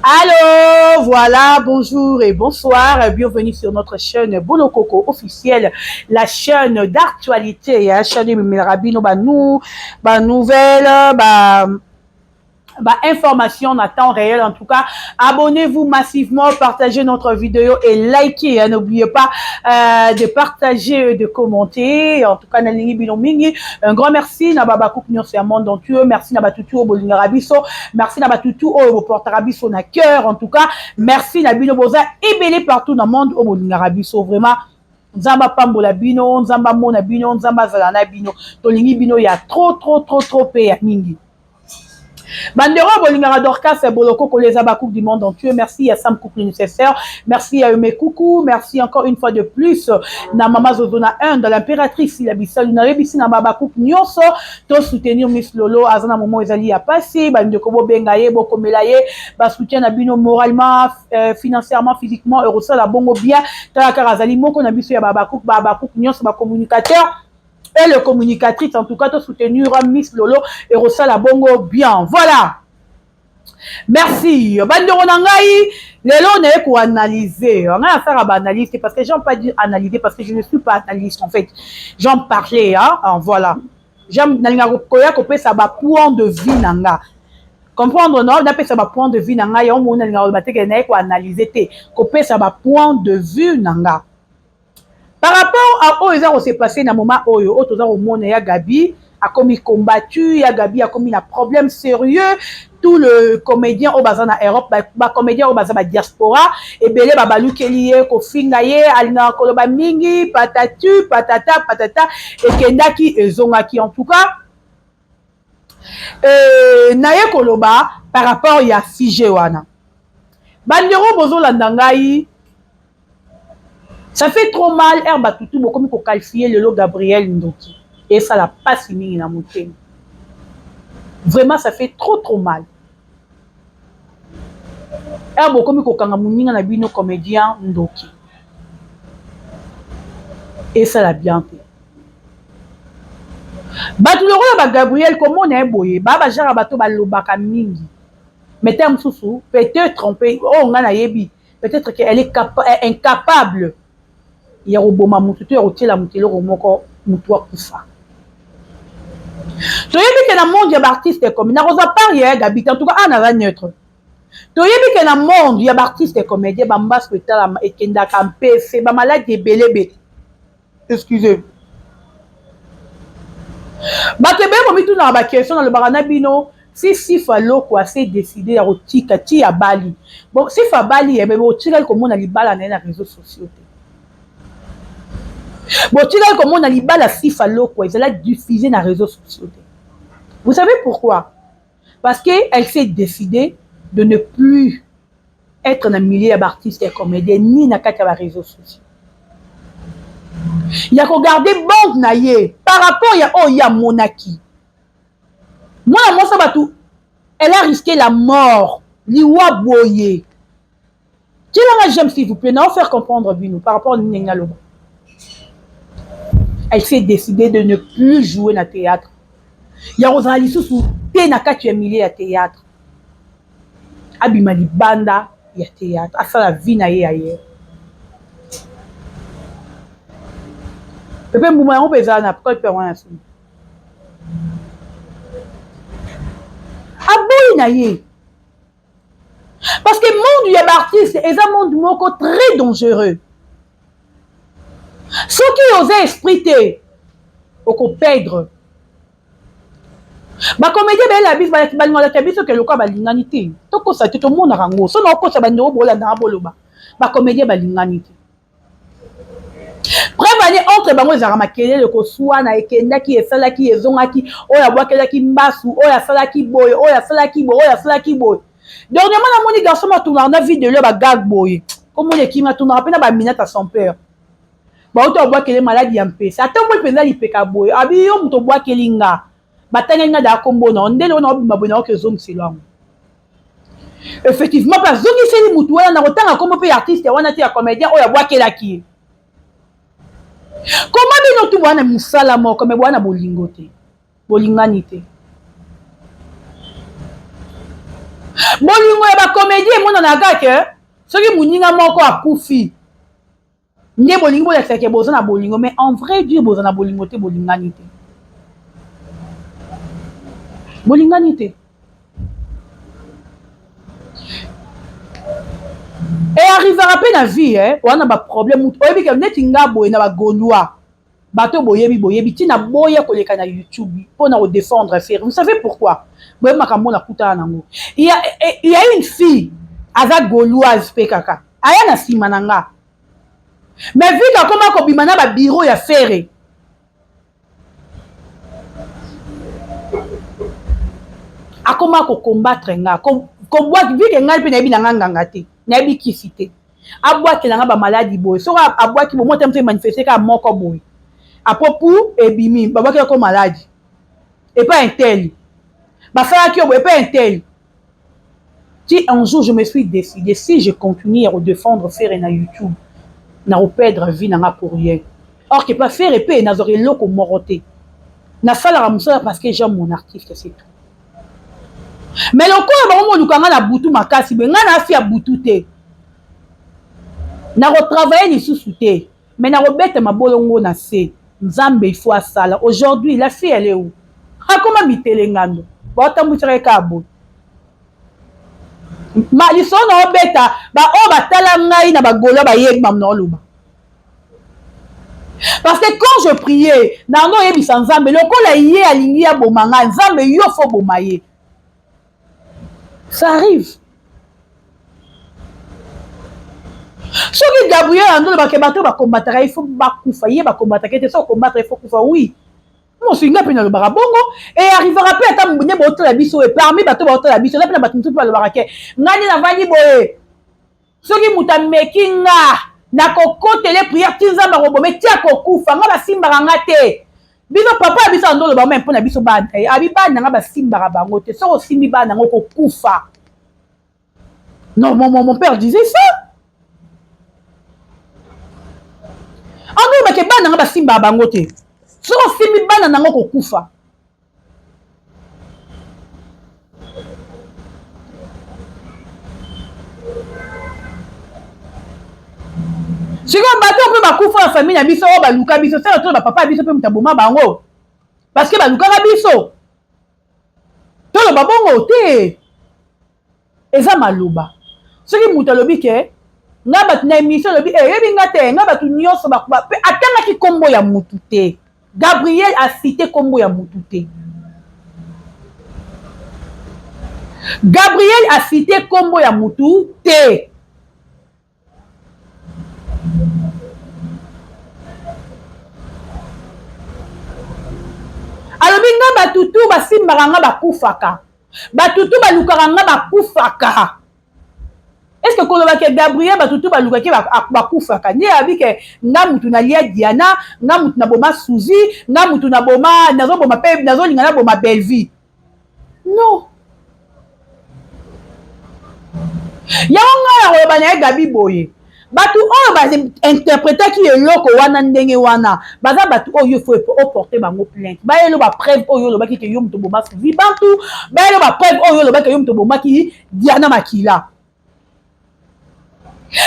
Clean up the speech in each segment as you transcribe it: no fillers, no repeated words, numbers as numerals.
Allô, voilà, bonjour et bonsoir. Bienvenue sur notre chaîne Bolokoko officielle, la chaîne d'actualité. Hein, chaîne Rabino, bah nous, bah nouvelle, bah bah, information en temps réel. En tout cas, abonnez-vous massivement, partagez notre vidéo et likez. Hein. N'oubliez pas de partager, de commenter. En tout cas, nalingi bino mingi. Un grand merci na baba coupe nyonso ya monde entier. Merci na batutu oyo bolingaka biso. Merci na batutu oyo boportaka biso na cœur. En tout cas, merci na bino boza ebele partout dans le monde oyo bolingaka biso. Vraiment, Nzambe apambola bino, Nzambe amona bino, Nzambe azala na bino. Tolingi bino ya trop trop trop trop pe ya mingi. Bandeko bolingaka Dorcas Bolokoko, les Abakouk du monde entier. Merci à Sam Couple Nécessaire. Merci à Eumé Coucou. Merci encore une fois de plus. Na Mama Zozona 1 dans l'impératrice la Bissal. Na yebisi na Babakouk nyonso. To soutenir Miss Lolo. Azana moment ezali ya passé. Bandeko bobenga ye, bokomela ye. Ba soutien na bino moralement, financièrement, physiquement. Eurosala bongo bien. Tala kaka azali moko na biso ya Babakouk, Babakouk nyonso ba communicateur. Et le communicatrice, en tout cas, to soutenir Miss Lolo et Rosala bongo bien. Voilà. Merci. Bandeko na ngai, lelo na ko analyser. On a affaire à analyser parce que j'aime pas dire analyser parce que je ne suis pas analyste en fait. J'en parlais hein, voilà. J'aime nalinga koya kopesa ba point de vue na nga. Comprendre non, napesa ba point de vue na ngai, on mona nalinga ba te ke na ko analyser te, kopesa ba point de vue na nga. Par rapport à oyo eza kose passer na moment oyo, oyo toza komona ya Gabi akomi combattu, ya Gabi akomi na problème sérieux. Tout le comédien oyo baza na Europe, bacomédien oyo baza badiaspora ebele babalukeli ye kofinga ye, alingaka koloba mingi, patatu patata patata, ekendaki ezongaki. En tout cas, naye koloba par rapport ya sujet wana. Bandeko bozolanda ngai, ça fait trop mal. Er batutu bokomi koqualifier lelo Gabriel ndoki, esala pasi mingi na motema. Vraiment, ça fait trop trop mal. Er bokomi kokanga moninga na bino comédien ndoki, esala bien te. Bato lokola bagabriel, komona ye boye, baa bajara bato balobaka mingi, mais te mosusu peut-être oyo ngai nayebi, peut-être que elle est incapable ya koboma motu to ya kotiela motu eloko moko motu akufa. Toyebi ke na monde ya baartiste comme nakozwa part ya Gabi te, en tout cas ana aza neutre. Toyebi ke na monde ya baartiste comédien, bambaso etalama, ekendaka mpese, bamaladi ebelebele. Excusez, bato ebele bomitunaka baquestion. Nalobaka na bino, si Sifa Loko ase décidé ya kotika ti abali, bon, Sifa abali ye, me botikali komona libala na ye na réseaux sociaux te. Botikali komona libala Sifa Loko ezala diffusé na réseaux sociaux te. Vous savez pourquoi? Parce que elle s'est décidé de ne plus être na milieu ya baartiste ya comédien ni na kati ya baréseaux sociaux, ya kogarder bande na ye par rapport ya oyo ye amonaki. Mwana mwasi bato, elle a risqué la mort, liwa boye. Tielanga j'aime, s'il vous plaît, na faire comprendre bino par rapport ndenge naloba. Elle s'est décidée de ne plus jouer na théâtre, ya kozala lisusu te na kati ya milieu ya théâtre, abima libanda ya théâtre, asala vie na ye ailleurs. Pepe mbuma yango mpe ezala na mpe wana soni aboyi na ye, parce que monde ya baartiste eza monde moko très dangereux. Soki oza esprit te, okoperdre. Bacomédien bayela biso, balingaka biso ke lokola balingani te. Tokosa te, tomonaka yango. So na okosa, bandeko bolandaka, boloba bacomédien balingani te. Preuve ani, entre bango ezalaka makelele, koswana, ekendaki, esalaki, ezongaki, oyo abwakelaki mbasu, oyo asalaki boye, oyo asalaki boye, oyo asalaki boye. Dernièrement namoni garçon matunaka na video ya bagag boye, komona ekimi, atunaka mpe na baminata son père, bauti obwakeli maladi ya mpesa, ata moi mpenza lipeka boye, abi yo moto obwakeli nga, batangeli nga daa kombo na ndele wana, obima boye, naoki ezongiselo yango. Effectivement mpe azongiseli motu wana, na kotanga kombo mpe ya artiste wana te, ya comédien oyo abwakelaki ye. Koma bino tu bwana mosala moko, me bwana bolingo te, bolingani te. Bolingo ya bacomédie emonanaka ke soki moninga moko akufi nde bolingi bolakisa ke boza na bolingo, mais en vrai dire boza na bolingo te, bolingani te, bolingani te. E arrivera mpe na vie eh, wana baproblème mutu oyebi ke neti nga boye na bagaulois, bato boyebi, boyebi ntina boya koleka na YouTube mpo na kodéfendre Ferre. Vous savez pourquoi? Boyebi makambo nakutana nango. Il y a une fille aza gauloise mpe kaka aya na nsima na nga, mais vu akoma kobima na babureau ya Ferre, akoma kocombattre nga, kobwaki. Vu que ngai mpe nayebi na nga nganga te, nayebi kisi te, abwakela nga bamaladi boye. Soki abwaki boye, mota moto emanifeste kaka moko boye, apo pu ebimi, babwaki ko maladi epai intel, basalaki yo boye epai intel. Ti un jour je me suis décidé: si je continue à défendre Ferre na YouTube, na koperdre vie na nga pour rien. Or que pa Ferre mpe nazwaka eloko moko te, nasalaka mosala parce que j'aime mon artiste, c'est tout. Mais lokola bango moluka nga na butu makasi boye, nga na afi ya butu te, nakotravaille lisusu te, mais nakobeta mabolongo na se. Nzambe il faut asala. Aujourd'hui, la fille, elle est où? Akoma mitelengando, baotambwisaka ye kaka boye. Ma lisolo na obeta, baoyo batala ngai na bagolo bayebi mamu na oloba, parce que quand je priais, nango oyebisa Nzambe lokola ye alingi aboma ngai, Nzambe, yo faut boma ye. Ça arrive. Soki Gabriel andolobake bato bakombataka, il faut bakufa. Ye bakombataka ete soki okombataka, il faut kufa. Oui, mosu nga mpe nalobaka bongo. E arrivera mpe ata nde baotala biso, e parmi bato baotala biso, eza mpe na bato mosusu mpe balobaka ke ngai nde navandi boye, soki moto ameki nga, nakokotele prière ti Nzambe akoboma, ti akokufa. Nga basimbaka nga te. Biso papa ya biso andoloba me mpo na biso bana ye, abi bana nga basimbaka bango te, soki osimbi bana yango kokufa. Non, mon père disait ça, andolobake bana nga basimbaka bango te, soki osimbi bana nango kokufa. Sikoyo bato mpe bakufa na famille na biso oyo baluka biso, sala to bapapa ya biso mpe moto aboma bango parce que balukaka biso. Toloba bongo te, eza maloba. Soki moto alobi ke nga bato na émission alobi eyebi nga te, nga bato nyonso mpe atangaki nkombo ya motu te. Gabriel acité nkombo ya motu te. Gabriel acité nkombo ya motu te. Alobi nga bato tu basimbaka nga bakufaka, bato tu balukaka nga bakufaka. Est ce que koloba ke Gabriel bato tu balukaki bakufaka nde abi ke nga mutu nalia Diana, nga mutu naboma Suzi, nga mutu naboma, nazoboma mpe nazolinga naboma Bellevie? Non, yango ngai na koloba na ye Gabi boye: bato oyo bainterprétaki eloko wana ndenge wana, baza bato oyo faut oporte bango plainte. Bayelo bapreuve oyo olobaki ke yo moto oboma Suzi Bantu, bayelo bapreuve oyo olobaki ke yo moto obomaki Diana Makila,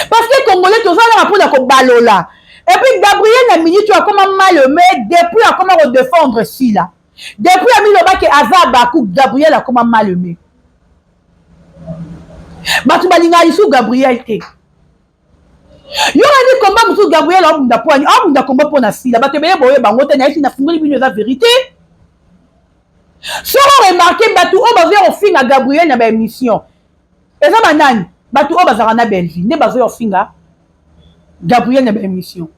parce que Congolais toza nanga mpona kobalola. Et puis Gabriel na minute oyo akoma mal aimé depuis akoma kodéfendre Sila, depuis amilobaki aza baku. Gabriel akoma mal aimé, bato balingaka lisusu Gabriel te. Yo nani komba mosusu Gabriel aobunda po ani aobunda komba mpo na Sila. Bato ebele boye bango te, nayesi nafungoli bino, eza vérité. Soko remarke, bato oyo bazoya kofinga Gabriel na baémission eza banani? Bato oyo bazalaka na Bellevie nde bazoya kofinga Gabriel na baémission,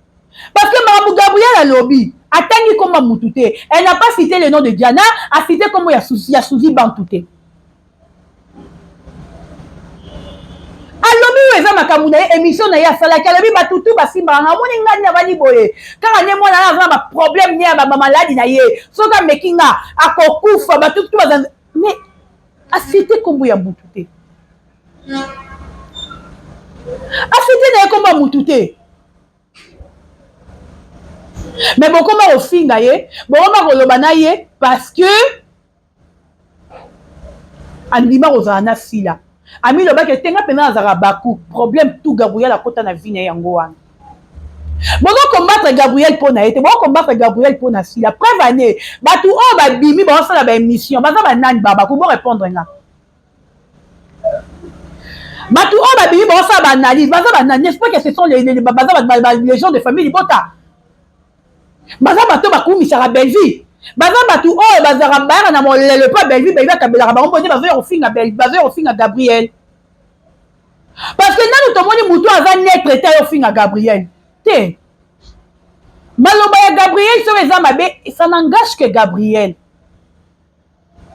parce que makambo Gabriel alobi, atangi komba mutu te. Elle n'a pas cité le nom de Diana, acité kombo ya Suzi Bantu te. Alobi oyo eza makambo na ye, émission na ye asalaki, alobi bato tu basimbaka nga. Omoni ngai navandi boye kaka nde mwana na aza na baproblème ne ya bamaladi na ye, soki ameki nga akokufa. Bato tu baza, mais acité kombo ya mutu te, acité na ye kombo ya mutu te. Mais bokoma kofinga ye, bokoma koloba na ye parce que andima kozala na Sila. Amilobaki te nga mpenza nazalaka baku problème tout Gabriel akota na vie na ye yango wana. Bozo combattre Gabriel mpo na ye te, bozo combattre Gabriel mpo na Sila. Preuve année, bato oyo babimi bazosala ba émission baza banani ba baku bo répondre nga. Bato oyo babimi bazosala ba analyse baza banani, n'est-ce pas que ce sont les, les, baza ba, ba, les gens de famille libota. Baza bato bakumisaka Bellevue. Baza bato oyo bazalaka bayaka na molelo mpo Bellevue, Bellevue akabelaka bango mpo nde bazoya kofinga Bellevue, bazoya kofinga Gabriel. Parce que nanu tomoni mutu aza neutre te ayo finga Gabriel te. Maloba ya Gabriel soki eza mabe, ça n'engage que Gabriel.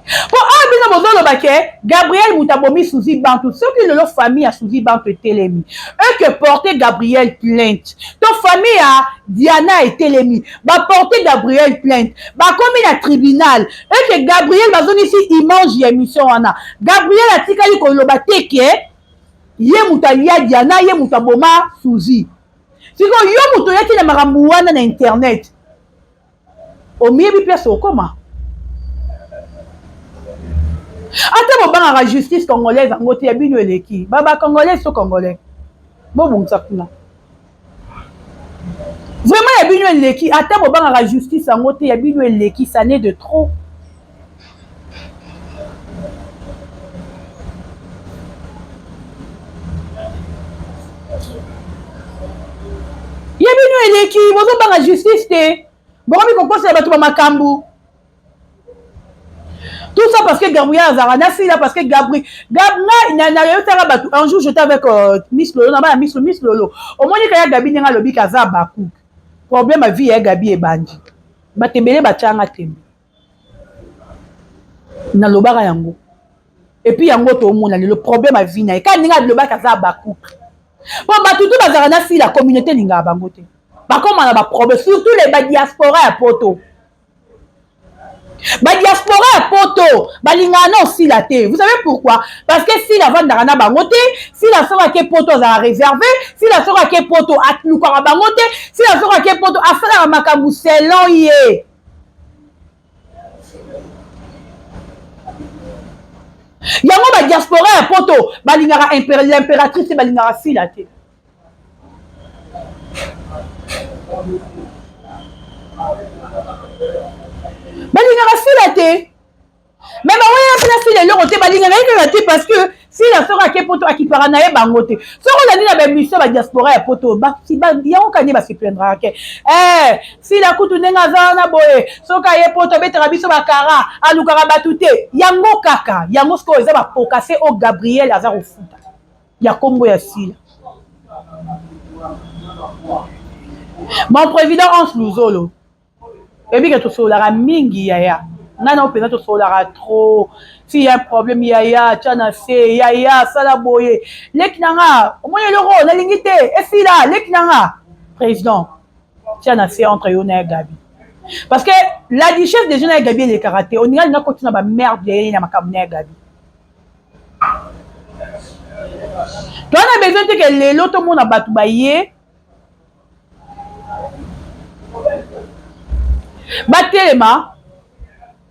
Po awa bino bozoloba ke Gabriel mutu abomi Suzy Bantu, soki lelo famille ya Suzy Bantu etelemi et que porter Gabriel plainte, to famille ya Diana etelemi ba porter Gabriel plainte, bakomi na tribunal et que Gabriel bazongisi image ya émission wana, Gabriel atikali koloba te ke ye mutu alia Diana, ye mutu aboma Suzy. Sikoyo yo mutu oyaki na makambo wana na internet, omiyebi place okoma? Ata bobangaka justice congolaise yango te, ya bino eleki. Ba ba congolais so congolais bobongisa kuna vraiment, ya bino eleki. Ata bobangaka justice yango te, ya bino eleki, ça n'est de trop. Ya bino eleki, bozobanga justice te, bokomi kokosela bato ba makambo. Tout ça parce que Gabriel azalaka na Sila, parce que Gabriel Gab nga nayebisaka bato un jour, j'étais avec Miss Lolo na bana Miss Miss Lolo, omoni kaya Gabi ndenge alobi kaza baku problème ya vie ya Gabi ebandi, bato ebele batianga tembe, nalobaka yango. Et puis yango tomona lelo problème ya vie na ye kaka ndenge alobaki aza bakupe, po bato tu bazalaka na Sila, communauté elingaka bango te, bakoma na baproblème, surtout les badiaspora ya poto. Badiaspora ya poto balingaka na osila te. Vous savez pourquoi? Parce que Sila avandaka na bango te. Sila soki ake poto azala réservé, Sila soki ake poto alukaka bango te, Sila soki ake poto asalaka makambo selon ye. Yango badiaspora ya poto balingaka l'impératrice te, balingaka Sila te. Balingaka Sila te, me baweya mpena Sila eloko te, balingaka ye kaka te, parce que Sila soki ake poto akipaka na ye bango te. Soki olandi na baémission badiaspora ya poto, yango kani base plaindraka ke Sila kutu ndenge aza wana boye, soki aye poto abetaka biso bakara, alukaka bato te. Yango kaka yango sikoyo eza bapokase oyo Gabriel aza kofuta ya kombo ya Sila. Mon président Hans Luzolo, ebike tosololaka mingi yaya, ngai na mpenza tosololaka trop. Si ya problème yaya, tia na se yaya, sala boye leki na nga, omoni eloko nalingi te esila leki na nga. Président, tia na se entre yo na ya Gabi, parce que la duchesse déjà na ya Gabi elekaka te, oninga alinga kotina ba merde ya ye na makambo na ya Gabi. Toza na besoin te ke lelo tomona bato baye batelema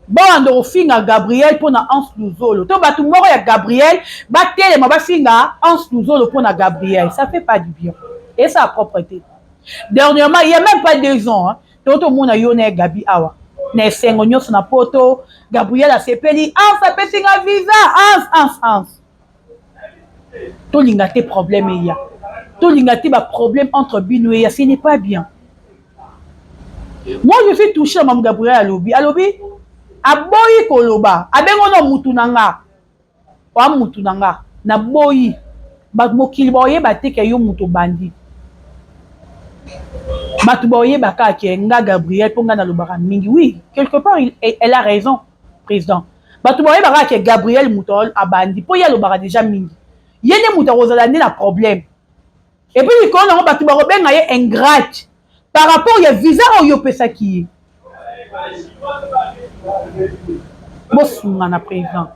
babanda kofinga Gabriel mpona Hans Luzolo, to bato moko ya Gabriel batelema bafinga Hans Luzolo mpona Gabriel. Ça fait pas du bien et ça propreté. Dernièrement, il y a même pas 2 ans, hein, to tomona yo na Gabi awa na esengo nyonso na poto, Gabriel asepeli, Hans apesi nga visa, Hans, Hans, Hans. Tolinga te problème eya, tolinga te baproblème entre bino eya, ce n'est pas bien. Moi je suis touché na mamu Gabriel alobi, alobi aboyi koloba, abengo no mutu na nga, oa mutu na nga, naboyi mokili baoyeba te ke yo mutu obandi, bato baoyeba kaka ke nga Gabriel, mpo nga nalobaka mingi. Oui, quelque part elle a raison, président. Bato baoyeba kaka ke Gabriel moto abandi, mpo ye alobaka déjà mingi, ye nde moto akozala nde na problème. Et puis likolo nango bato bakobenga ye ingrate par rapport ya visa oyo opesaki ye. Bosunga na président,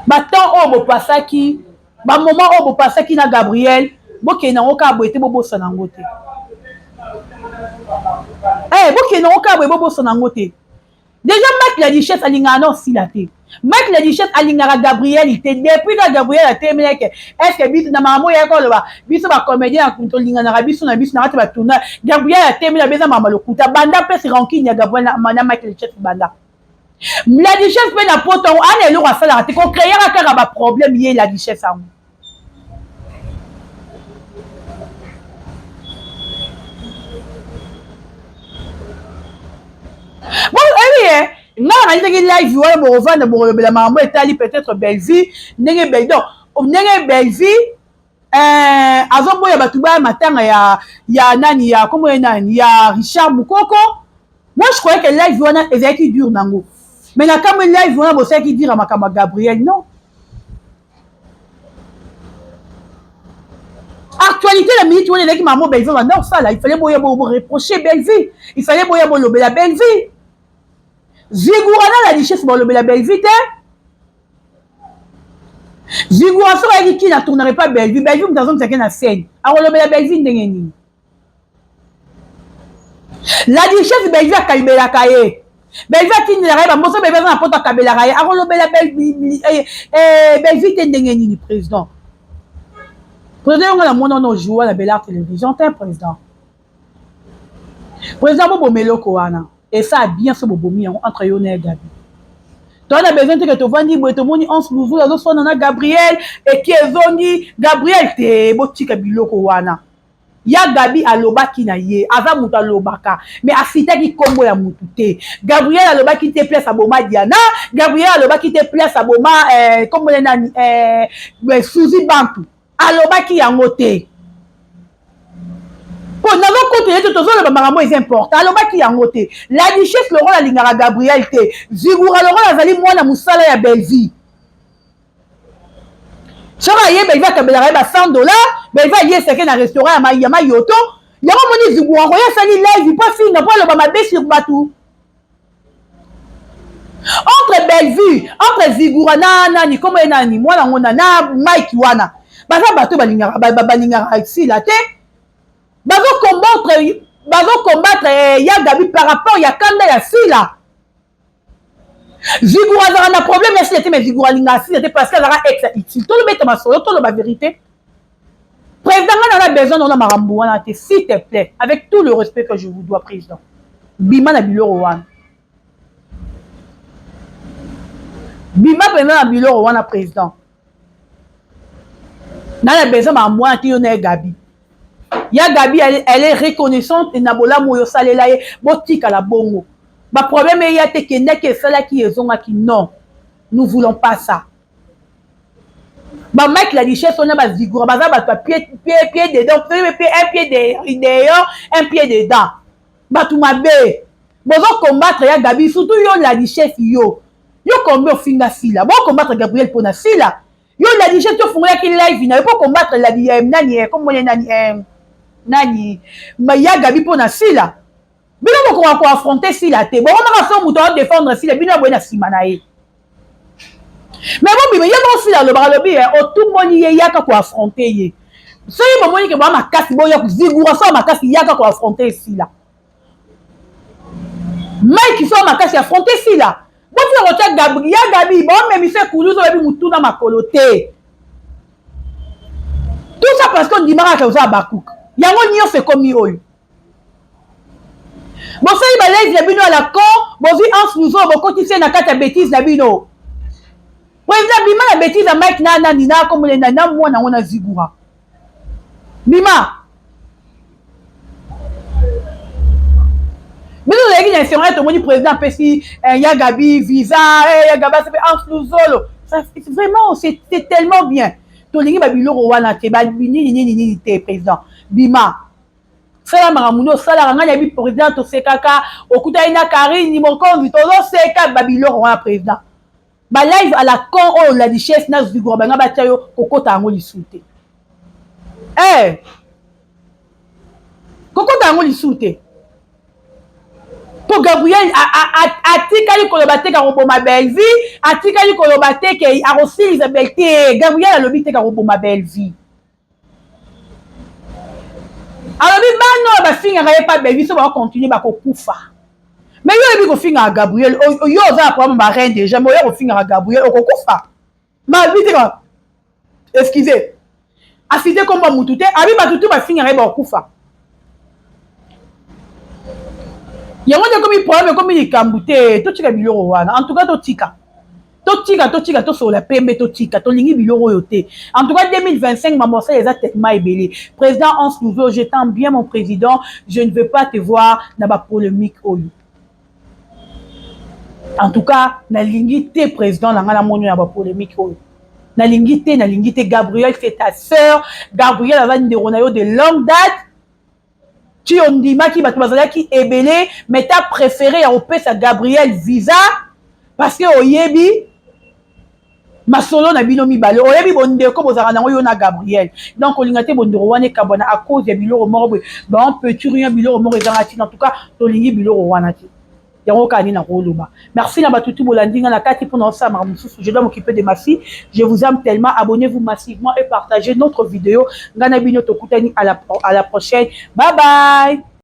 batemps oyo bopasaki, bamoment oyo bopasaki na Gabriel, bokende yango kaka boye te, bobosana yango te. Bokende yango kaka boye, bobosana yango te. Déjà. Mike la Duchesse alingaka na osila te. Mike la Duchesse alingaka Gabriel te. Depuis ka Gabriel atelemaki est-ce que biso na makambo ya koloba biso ba comédien tolinganaka biso na biso na kati ba tournage. Gabriel atelemela beza mama lokuta banda pesi rancune ya Gabriel na Mike la Duchesse banda. La Duchesse mpe na poto yango ana eloko asalaka te ko créer kaka ba problème ye la Duchesse yango. Bon, ebi ye nga nayitaki live wana bokovanda bokolobela makambo etali peut-être Bellevue ndenge Bellevue donc ndenge Bellevue eh, azoboya bato baya matanga ya ya nani ya kombo ye nani ya Richard Mukoko. Moi je croyais que live wana ezalaki dur nango, mais na kamwe live wana bosalaki dire ya makambo ya Gabriel non. Actualité na minute wana ezalaki makambo Bellevue banda kosala, il fallait boya bo reprocher Bellevue, il fallait boya bolobela Bellevue. Zigura na la duchesse bolobela Bellevue te. Zigura soki ayaki kina tournere pas Bellevue, Bellevue moto azongisaki na scène, akolobela Bellevue ndenge nini? La duchesse Bellevue akabelaka ye, Bellevue atindelaka ye bamboso, Bellevue aza na poto akabelaka ye, akolobela Bellevue te ndenge nini? Président, président yonga na mona wana ojoua na Bellar Télévision te président. Président boboma eloko wana esa bien so bobomi yango entre yo na Gabi. Toza na besoin te ke tovandi boye tomoni Anse Luzulu azoswana na Gabriel eki ezongi Gabriel te, botika biloko wana. Ya Gabi alobaki na ye, aza moto alobaka, mais asitaki kombo ya mutu te. Gabriel alobaki te place aboma Diana, Gabriel alobaki te place aboma kombo ya nani, Suzy Bantu, alobaki yango te. Po nazokotela ete tozoloba makambo eza important, alobaki yango te. La Duchesse lokola alingaka Gabriel te, Zigura lokola azali mwana mosala ya Bellevue. Soki aye Bellevue akabelaka ye ba $100, Bellevue ayesake na restaurant ya Mayoto. Yango moni Zigura koya asali live po afinga po aloba mabe sur bato. Entre Bellevue, entre Zigura na nani, kombo ye nani, mwana ngo na Mike wana, baza bato balingaka balingaka Sila te. Bazo combattre ya Gabi par rapport ya kanda ya Sila. Zigura azalaka na problème ya Sila te, mais Zigura alingaka Sila te parce que azalaka ex ya utile. Tolobeta masolo, toloba vérité. Président nga na besoin na makambo wana te, s'il te plaît, avec tout le respect que je vous dois président. Bima na biloko wana. Bima mpenza na biloko wana président. Na besoin makambo wana te yo na ye Gabi. Ya Gabi elle est reconnaissante na bolamu oyo osalela ye, botikala bongo. Ba problème eya te kendaki esalaki ezongaki non. Nous voulons pas ça. Ba Mike la Duchesse on a ba Zigura baza bato ya pied pied pied dedans, un pied dehors, un pied dedans. Bato mabe. Bozo combattre ya Gabi surtout yo la Duchesse yo. Yo combien ofinga Sila? Bo combattre Gabriel pona Sila. Yo la Duchesse yo fungolaki live na yo po combattre la nani comme nani nani ya Gabi pona Sila. Bino bokoka ko affronter Sila te. Bokomaka so moto a défendre Sila bino boye na sima na ye. Mais bobima ye moko Sila alobaka alobi otumboli ye yaka ko affronter ye. Soki bomoni ke boa makasi boya zigura so makasi yaka ko affronter Sila. Mike so makasi affronter Sila. Botika kotia Gabi ya Gabi bomemisa ekuluzu oyebi mutuna makolo te. Tout ça parce que ondimaka ke oza Habacuc. Yango nyonso ekomi oyo. Bosali ba live na bino à la con, bozwi Anse Luzo bokotisi ye na kati ya bêtise na bino. Président bima na bêtise ya Mike na nani na kombo na na mwana ngo na Zigura. Bima. Bino ozalaki na esengo tomoni président apesi ya Gabi visa, ya Gabi asepe Anse Luzolo. Vraiment c'est tellement bien. Tolingi ba biloko wana te, ba nini nini nini te président. Bima. Sala makambo nde osalaka ngai nayebi président tosekaka okutani na Karine Mokonzi tozoseka ba biloko wana président. Ba live à la con oyo la duchesse na Zigura banga batia yo kokota yango lisusu te. Eh! Kokota yango lisusu te. Po Gabriel atikali koloba te kakoboma Bellevue, atikali koloba te ke akosilisa Bellevue te. Gabriel alobi te kakoboma Bellevue. Alobi bana oyo bafingaka ye pa Bellevue so bakocontinue bakokufa. Mais yo oyebi kofingaka Gabriel, yo oza na problème ba rein déjà, mais oya kofingaka Gabriel, okokufa mabi te. Excusez, afite komba mutu te, abi bato tu bafingaka ye bakokufa. Yango nde ekomi problème, ekomi likambo te. Totika biloko wana. En tout cas totika, totika, totika, tosolola pembe, totika, tolingi biloko oyo te. En tout cas 2025, mamosala eza tellement ebele. Président Anse Nouveau, je t'aime bien, mon président, je ne veux pas te voir na bapolémique oyo. En tout cas nalingi te, président na ngai, namoni na bapolémique oyo, nalingi te, nalingi te. Gabriel, c'est ta sœur. Gabriel aza ndeko na yo de longue date. Ti ondimaki, bato bazalaki ebele, mais ta préféré ya kopesa Gabriel visa parce que oyebi masolo na bino mibale, oyebi bondeko bozalaka nango, yo na Gabriel. Donc olinga te bondeko wana ekabwana à cause ya biloko moko boye, ba petit rien, biloko moko ezanga ntina. En tout cas tolingi biloko wana te. Yango kaka nini nakoloba. Merci na bato tu bolandi nga na kati mpona osala makambo mosusu. Je dois m'occuper de ma fille. Je vous aime tellement. Abonnez-vous massivement et partagez notre vidéo. Ngai na bino tokutani à la prochaine. Bye bye.